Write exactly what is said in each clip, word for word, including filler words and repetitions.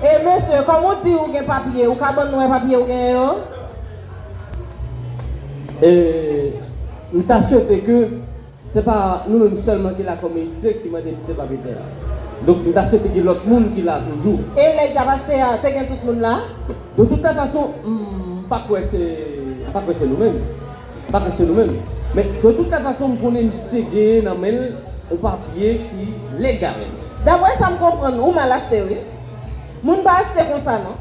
E mesye, kòm ou di ou gen papye, ou ka ban nou wè papye ou genyen yo? E, m ta swete ke se pa nou menm sèlman ki la kòm eritye ki mande misye papye tè a. Donk, m ta swete gen lòt moun ki la toujou. E lè y ap achte a, te gen tout moun la? De toute façon, m pa kwè se, m pa kwè se nou menm. M pa kwè se nou menm. Men, de toute façon, m konnen misye genyen nan men l yon papye ki legal. Daprè sa m konprann, ou mal achte, wi. Moun pa achte konsa, non.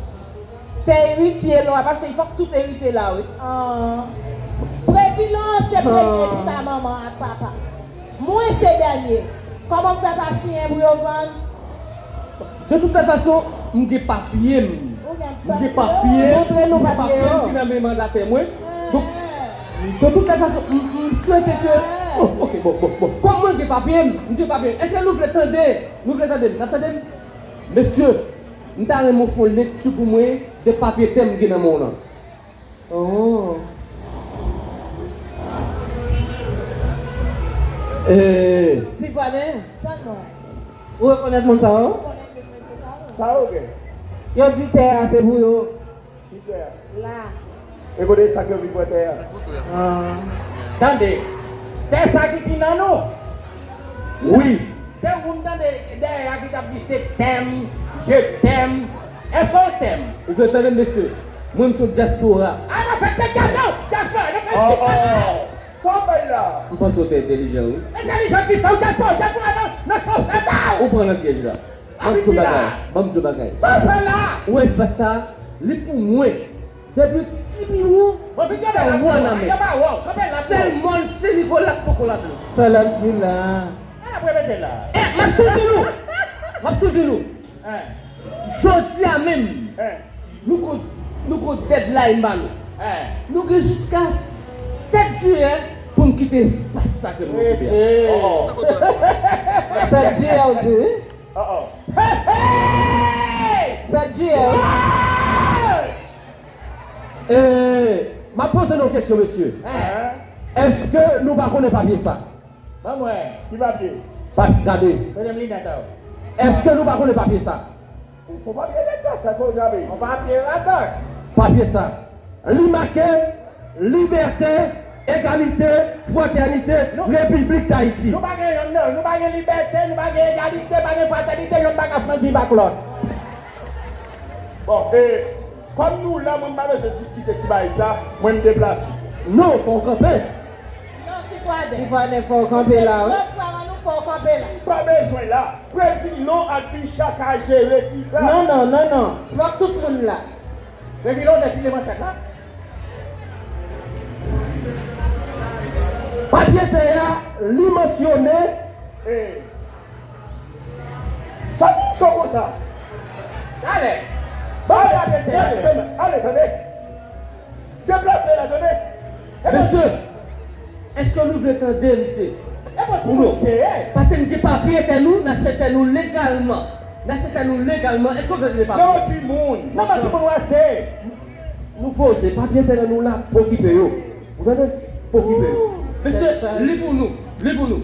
Te eritye, lè w ap achte, fòk tout eritye la, wi. Ah. Prezidan, se premye pita manman ak papa. Mwen se dènye. Kòman m fè pa siyen pou yo vann? De toute façon, m gen papye m. Ou gen papye? M gen papye m, m gen papye m ki nan men mandatè mwen. Donk, de toute façon, m, m swete ke, oh, ok, bon, bon, bon. Kòm mwen gen papye m, m gen papye m. Èske nou vle tande? Nou vle tande m? N ap tande m? Mesye, m ta renmen w fè yon lekti pou mwen de papye tè m gen nan men w lan. Oh. Eh. Sitwayen, ou rekonèt moun sa yo? Sa yo gen? Yo di tè a se pou yo. Ki tè a? La. E kote sa ke yo vin pran tè a? Ah. Tande, tè sa ki pi nan nou? Wi. Se ou m tande dèyè a ki t ap di se tè m, je t'aime. Èske w tè m? Ou fè tande m, mesye. Mwen, m sot dyaspora. A, nan fèt de dyaspora, dyaspora, nan fèt de dyaspora. Sa w bay la? M panse w te entèlijan, wi. Entèlijan ki sa? Ou dyaspora, dyaspora nan, nan chofè sa w. Ou pran nan pyèj la. Ban m di w bagay, ban m di w bagay. Sa w fè la? Ou wè espas sa, li pou mwen. Depi ti biwo, fè w nan men. Sèl mòn Sen Nikola k poko ladan. Sa l ap di la? E, m ap tou di nou. M ap tou di nou. Jodi a menm, nou gon, nou gon deadline ba nou. Nou gen jiska sèt jiyè pou n kite espas sa ke nou okipe a. Sèt jiyè, w di, wi? Sèt jiyè, wi? Eh, m ap poze nou yon kesyon, mesye. Èske nou pa konnen papye sa? Ban mwen, ki papye? Pa gade. Kote m linèt ou? Èske nou pa konnen papye sa? Ou fon papye leta, sa ke w jape? Fon papye radòt. Papye sa. Li make libète, egalite, fratènite, Repiblik Dayiti. Nou pa gen yonn, non. Nou pa gen libète, nou pa gen egalite, pa gen fratènite, yonn pa ka fè viv ak lòt. Bon, e, kòm nou la, mwen m pa bezwen diskite ti bagay sa, mwen m deplase. Non, fò w kanpe. Non, sitwayen. Sitwayen, fò w kanpe la, wi. Lòt fwa, nou fò w kanpe la. Pa bezwen la. Prezidan ak Bicha ka jere ti sa. Non, non, non, non. Fòk tout moun la. Prezidan, w deside manchèt la. Papye tè a, li mansyone. E. Sa pou cho konsa? Ale! Ba w papye tè a. Ale, tande. Deplase la, tande. Mesye, èske nou vle tande, mesye? E bon, ti moun cheye. Paske n gen papye tè nou, n achte tè nou legalman. N achte tè nou legalman. Èske w vle tande papye? Nan men ki moun? Nan men ki moun w achte? Nou poze, papye tè nou la, pokipe yo. Ou tande? Pokipe yo. Mesye, li pou nou. Li pou nou.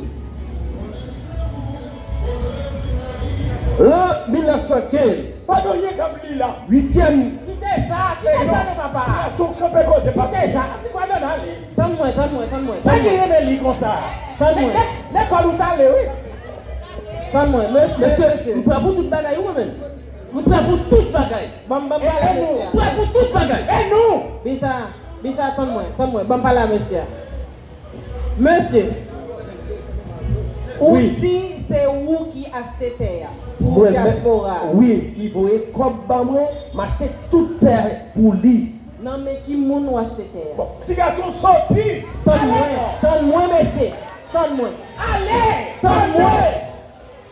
Lan mil nèf san kenz. Pa gen anyen k ap li la. Uityèm. Kite sa, kite sa non, papa. Gason, kanpe koze, papa. Kite sa. Ti kwa dònn ale. Tann mwen, tann mwen, tann mwen, tann mwen. Sa ki renmen li konsa? Tann mwen. Lè, lè, lekòl ou t ale, wi. Tann mwen, mesye, mesye, mesye. M prè pou tout bagay, wi, mwen menm. M prè pou tout bagay. Ban m, ban m pale a mesye a. M prè pou tout bagay. E nou? Bicha, Bicha, tann mwen, tann mwen. Ban m pale a mesye a. Mesye, ou di se ou ki achte tè a pou dyaspora a. Wi, li voye kòb ban mwen, m achte tout tè pou li. Nan men ki moun ou achte tè a? Bon, ti gason soti! Tann mwen, tann mwen, mesye. Tann mwen. Ale! Tann mwen.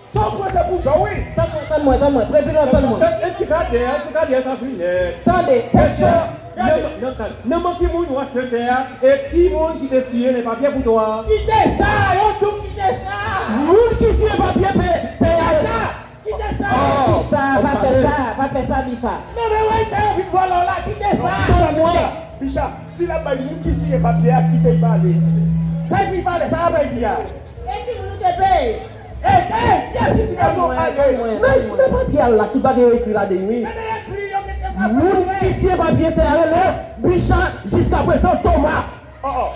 Sa w pran se pou jò, wi. Tann mwen, tann mwen, tann mwen. Prezidan, tann mwen. E, e, e ti gade, e ti gade sa fini. Tande, mesye, nan, nan, nan men ki moun ou achte tè a, e ki moun ki te siyen le papye pou twa? Kite sa, yo di w kite sa. Moun ki siyen papye pe-, tè a. Kite sa, kite sa. Oh, Bicha, pa fè sa, pa fè sa, Bicha. Non, men wè, tè yo vin vòlè w la, kite sa. Tann mwen. Bicha, si l ap bay moun ki siyen papye a, kite l pale. Sa l vin pale, sa l ap bay di a. E ki moun ou te peye? Ey, ey, kiyès ki siyen non ale? Men, men papye a la, tout bagay yo ekri ladan l, wi. Men ekri yo, men ekri. Moun ki siyen papye tè a rele Bicha, jiskaprezan Toma. Oh, oh.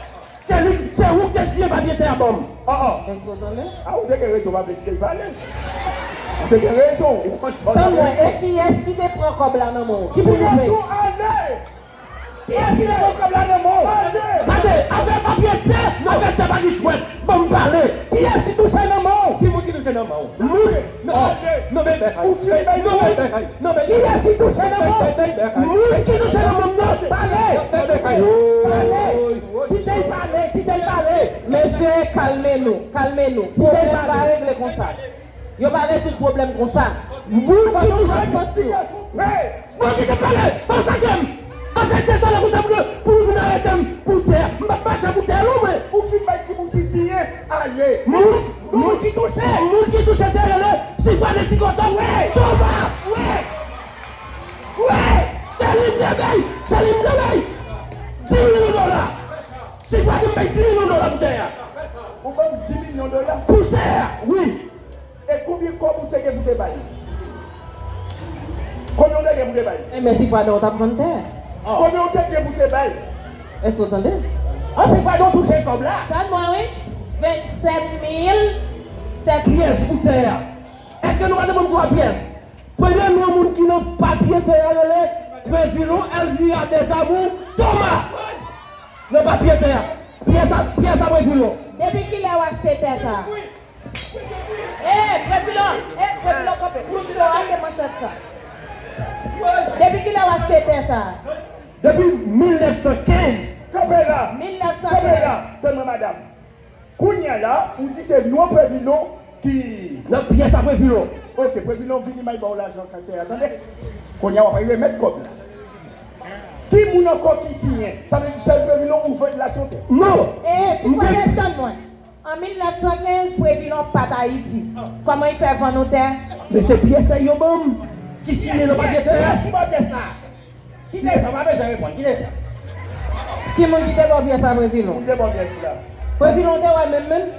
Se li, se ou ki te siyen papye tè a ban m. Oh, oh. Èske w tande? A, ou te gen rezon, pa vle kite l pale. Ou te gen rezon, ou konn sa w t ap fè. Tann mwen, e kiyès ki te pran kòb la nan men w? Ki pou nou peye? Kiyès ki te pran kòb la nan men w? Gade, afè papye tè, afè tè pa gen jwèt. Ban m pale. Kiyès ki touche nan men w? Ki moun ki touche nan men w? Moun. Non, non, men, men, non, men, non, men, kiyès ki touche nan men w? Moun ki touche nan men m nan, pale. Pale. Kite l pale, kite l pale. Mesye, kalme nou, kalme nou. Pwoblèm pa regle konsa. Yo pa rezoud pwoblèm konsa. Moun ki touche nan men w. Bon, kite pale, pa sake m. Afè tè talè konsa pou, pou nou vin arete m pou tè. M p ap mache pou tè non mwen. Ou fin bay ki moun ki siyen ale. Moun, moun ki touche, moun ki touche tè rele Sifwade Ti Kòtòf. Wi. Toma. Wi. Wi. Se li m te bay, se li m te bay. Di milyon dola. Sifwade m bay di milyon dola pou tè a. Ou ban m di milyon dola? Pou tè a, wi. E konbyen kòb ou te gen pou te bay? Konbyen ou te gen pou te bay? E men Sifwade w t ap vann tè. Konbyen ou te gen pou te bay? Èske w tande? An Sifwade w touche kòb la? Tann mwen wi. Vennsèt mil sèt. Pyès pou tè a. Èske nou pa te ban m twa pyès? Premye non moun ki nan papye tè a rele Previlon Elvira Desamour Toma. Nan papye tè a. Pyès a, pyès a Previlon. Depi kilè w achte tè sa a? E, Previlon, e, Previlon kanpe. Pou cho a, se manchèt sa. Depi kilè w achte tè sa a? Depi mil nèf san kenz. Kanpe la. Mil nèf san kenz. Kanpe la. Tann mwen, madanm. Kounye a la, ou di se non Previlon ki nan pyès a Previlon. Ok, Previlon vini, m al ba w lajan kay tè a, tande? Kounye a, w ap al remèt kòb la. Ki moun ankò ki siyen? Sa vle di sèl Previlon ou vann l achte yon tè? Non. E, si w pa tann mwen. An mil nèf san kenz, Previlon pa t Ayiti. Kòman li fè vann yon tè? Men se pyès sa yo ban m ki siyen nan papye tè a. Ki ba w pyès sa? Kite sa, pa bezwen reponn, kite sa. Ki moun ki te ba w pyès sa, Previlon? Ki te ba w pyès la? Previlon te wè menm, menm.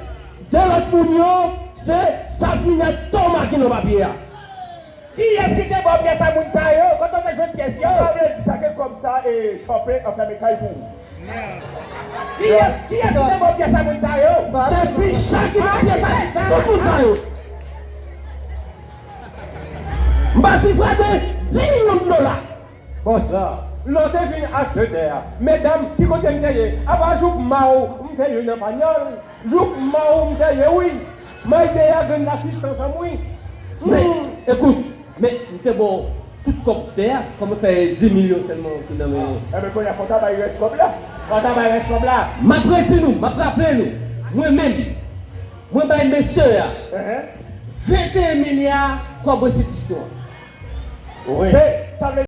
De lòt moun yo, se Safinette Thomas ki nan papye a. Kiyès ki te ba w pyès a moun sa yo? Kote w te jwenn pyès yo? Sa vle di sa ke kòb sa e chòpe anfèmen kay pou ou. Kiyès, kiyès ki te ba w pyès a moun sa yo? Se Bicha ki ba w pyès a tout moun sa yo. M ba Sifwade di milyon dola. Bòs la, lè w te vin achte tè a, medam, ki kote m te ye? Apa jouk ma w, m te ye nan panyòl. Jouk ma w, m te ye, wi. M al te ye a grenn lasistans an m, wi. Men, ekout, men, m te ba w tout kòb tè a, kòman fè di milyon sèlman ki nan men w? Enben, kounye a, fò w ta bay rès kòb la. Fò w ta bay rès kòb la. M ap redi nou, m ap raple nou, mwen menm, mwen bay mesye a venteyen milya kòb restitisyon an. Wi. Se, sa vle